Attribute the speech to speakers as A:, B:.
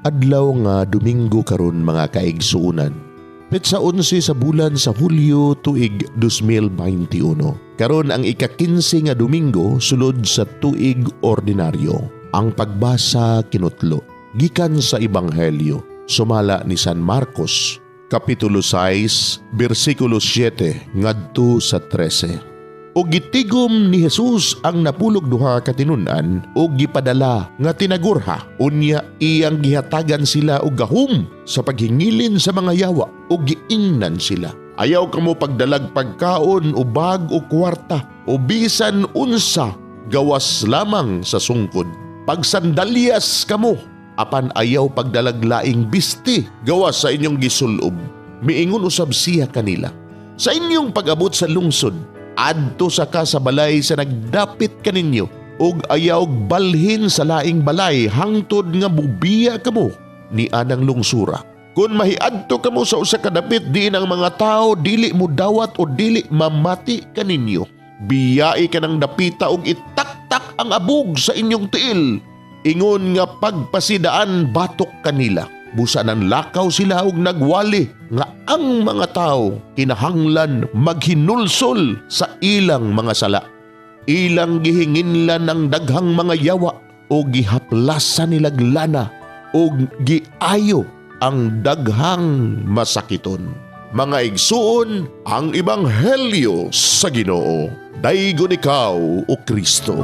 A: Adlaw nga Domingo karon, mga kaigsuonan. Petsa 11 sa bulan sa Hulyo, tuig 2021. Karon ang ika-15 nga Domingo sulod sa tuig ordinaryo. Ang pagbasa kinutlo gikan sa Ebanghelyo sumala ni San Marcos, Kapitulo 6, bersikulo 7 ngadto sa 13. Ug gitigom ni Jesus ang 12 ka tinun-an ug gipadala nga tinagurha. Unya iyang gihatagan sila og gahom sa paghingilin sa mga yawa ug giingnan sila: "Ayaw kamo pagdalag pagkaon o bag o kwarta o bisan unsa gawas lamang sa sungkod. Pagsandalyas kamo, apan ayaw pagdalag laing bisti gawas sa inyong gisulob." Miingon usab siya kanila, "Sa inyong pag-abot sa lungsod, adto sa ka sa balay sa nagdapit kaninyo ug ayaw balhin sa laing balay hangtod nga mubiya kamo ni anang lungsura. Kung mahiadto kamo sa usa ka dapit diin ang mga tao dili mo dawat o dili mamati kaninyo, biyai kanang dapita ug itaktak ang abog sa inyong tiil ingon nga pagpasidaan batok kanila." Busa nanlakaw sila og nagwali nga ang mga tao kinahanglan maghinulsol sa ilang mga sala. Ilang gihinginlan ang daghang mga yawa o gihaplasan nilag lana o giayo ang daghang masakiton. Mga igsuon, ang Ebanghelyo sa Ginoo. Daygon ikaw, o Kristo.